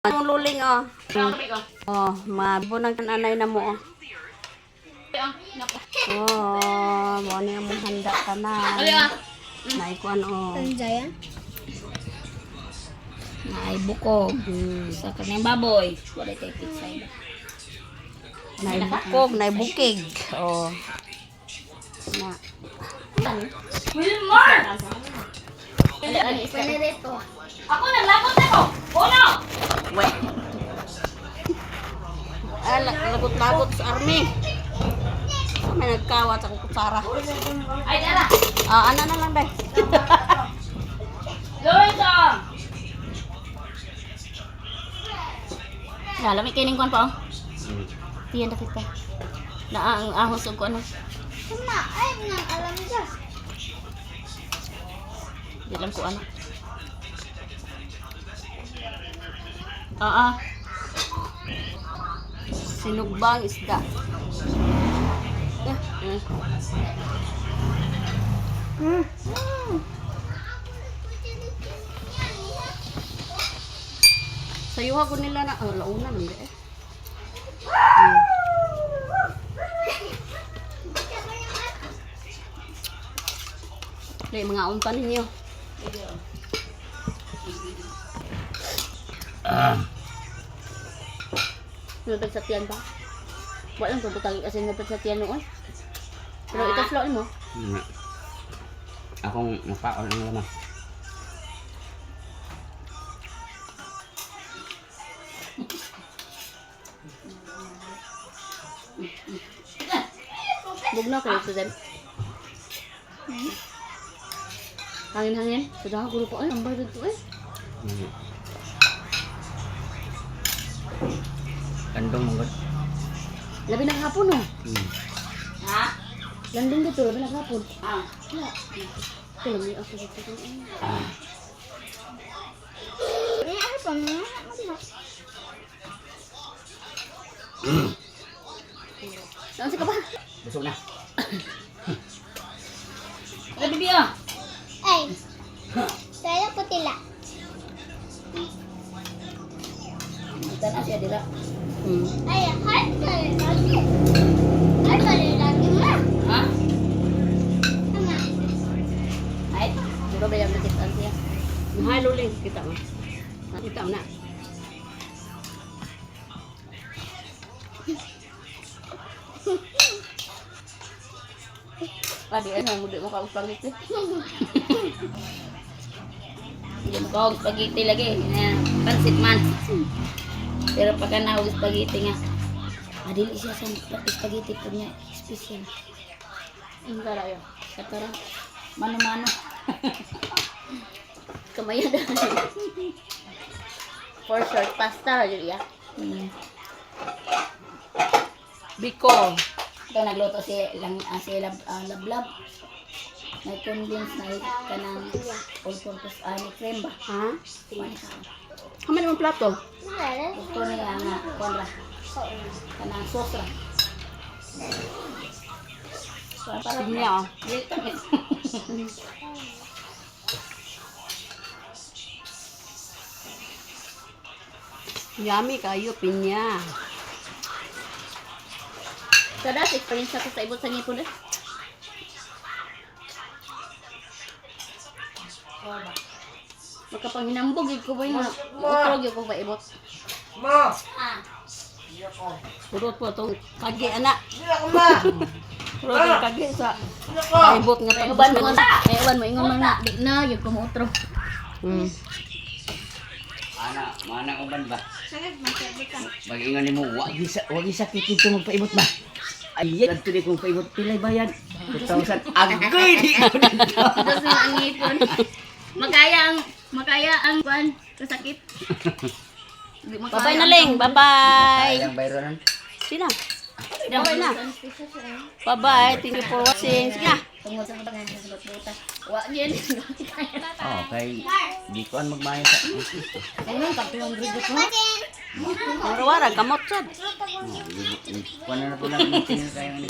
Ang luling oh. Oh, mabo ng anay na mo oh. Oh, mo ni among handa ka na. Naikuan oh. Naay bukog. Sa kanang baboy. Wala kay pizza. Naibukog, naibukig. Oh. Na. Wilmar! Ako naglakot ako. Uno. We. Ah, lagot-lagot sa army. May nagkawat sa kutsara. Ay, dara. Ah, ana na lang day. Lorenzo. Lalo may kining kwan pa oh. Tiyan dakit pa. Naa ang ahos og kuan. Sama, ay, nang alam ka. Di lang ko ano. Ah ah. Sinugbang isda. Ah, Sayuha ko nila na oh, launa nang eh. Dai mga unta ninyo. Nabag sa tiyan ba? Wala lang tubutang kasi nabag sa tiyan noon. Pero ito flow mo. Akong napaon ang laman. Bugnaw kayo Susan. Hangin-hangin. Sudah ako pa ay ang bayad to eh. Kandong manggod. Labi ng hapon oh. Ha? Landing dito labi ng hapon. Ah. Wala. Ito lang ako dito. Ay, ano pa mo? Saan ka ba? Busog na. Labi biya. Ay. Tayo putila. Ito na siya dira. Ay, heart color lagi. Heart color lagi ma. Ha? Tama. Ay, duro ba yung nakitaan siya? Hi luling kita mo. Kita mo na. Lagi ay mo di mo ka spaghetti. Hindi mo ka spaghetti lagi. Na, pansit man. Pero pagka na spaghetti nga. Adili siya sa spaghetti po niya special. Ang tara yun. Katara. Mano-mano. Kamaya na. For short pasta, Julia. Biko. Ito nagluto si lang si lab, lablab. May condense na kanang all purpose ni cream ba? Ha? Kaman naman plato? Ito niya nga kuan ra. Kanang sauce ra. Para para Niya oh. dili tamis. Yummy kayo pinya. Kada sa experience ako sa ibot sa ngipon eh. Makapanghinambog gid ko ba yung utrog gyud ko ba ibot. Ma! Purot po itong kagi ana. Purot ang kagi sa ibot nga May uban mo, may uban mo ingon man na di na gyud ko moutro. Ana, mana uban ba? Mag-ingon nimo, wag isa, wag sakit dito magpaibot ba? Ay, adto di kong paibot pilay bayad. 2,000. Agoy di ko dito. Tapos na ang ngipon. Makaya ang kuan kasakit. Di makaya Bye-bye na Ling. Bye-bye. Sayang bayronan. Sina? Bye-bye na. Bye-bye. Thank you for watching. Sige na. Tungod sa mga sa buta. Wa gyud. Oh, kay di ko an magmayo sa. Ayun, tag 200 ko. Warawara, kamot sad. Kuan na po lang tingin kayo ni.